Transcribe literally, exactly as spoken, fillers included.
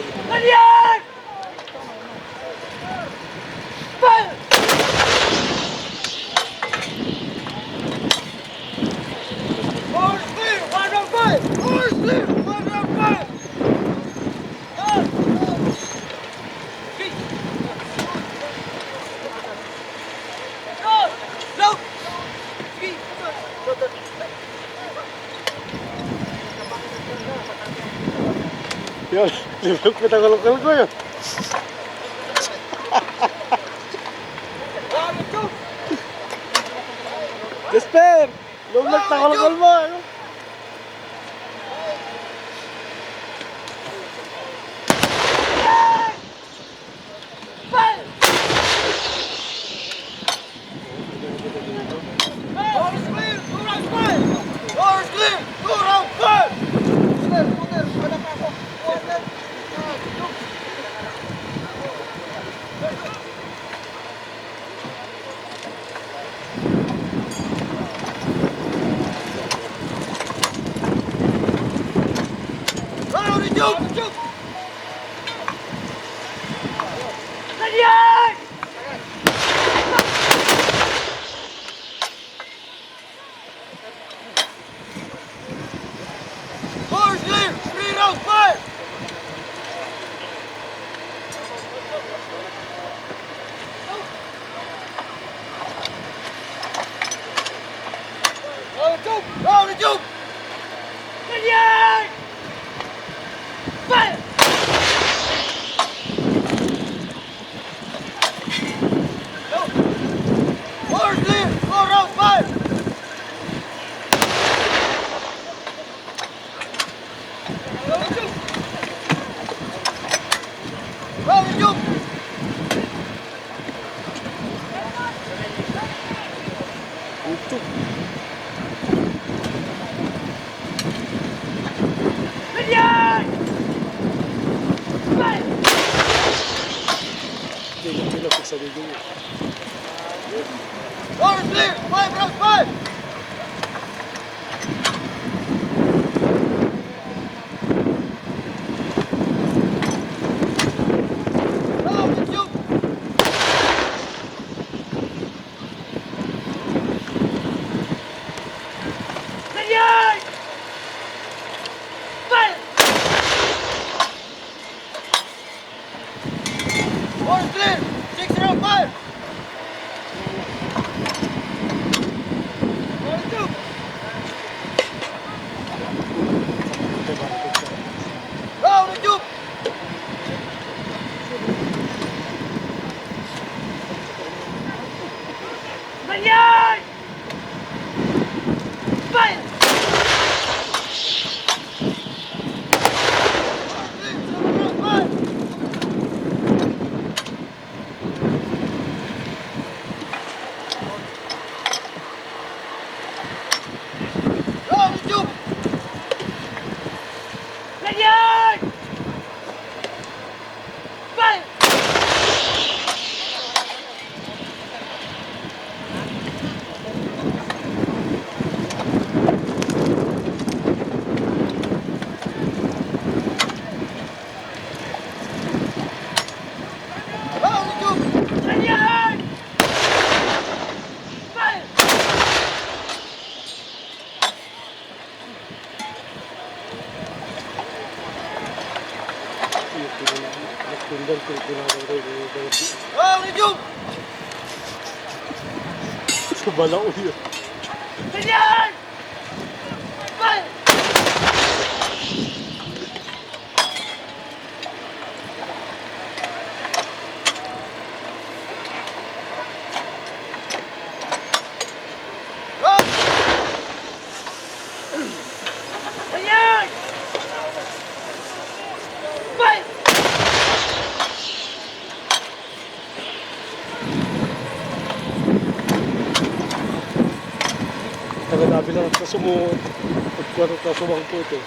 Daniel! Fire! Horse clear, one round five! Horse clear, one round five! Yan, libak ko na kalkal ko yun. Jasper! Lumlak na kalkal mo, ano? Horse clear! Three rounds, fire! Round two! Round two! Fire! Horse clear! Four rounds, fire! Hindi na pila pagsabihin. Horse clear! Five rounds, fire! Horse clear! Six round, fire! Round two! Round two! Ganyan! Fire! Ganyan! Fire! Nagtindang kung ginagawa ko yung mga Sa balaw yun. Taga-dabi lang sa sumo, pagkuha ng kasumang po ito.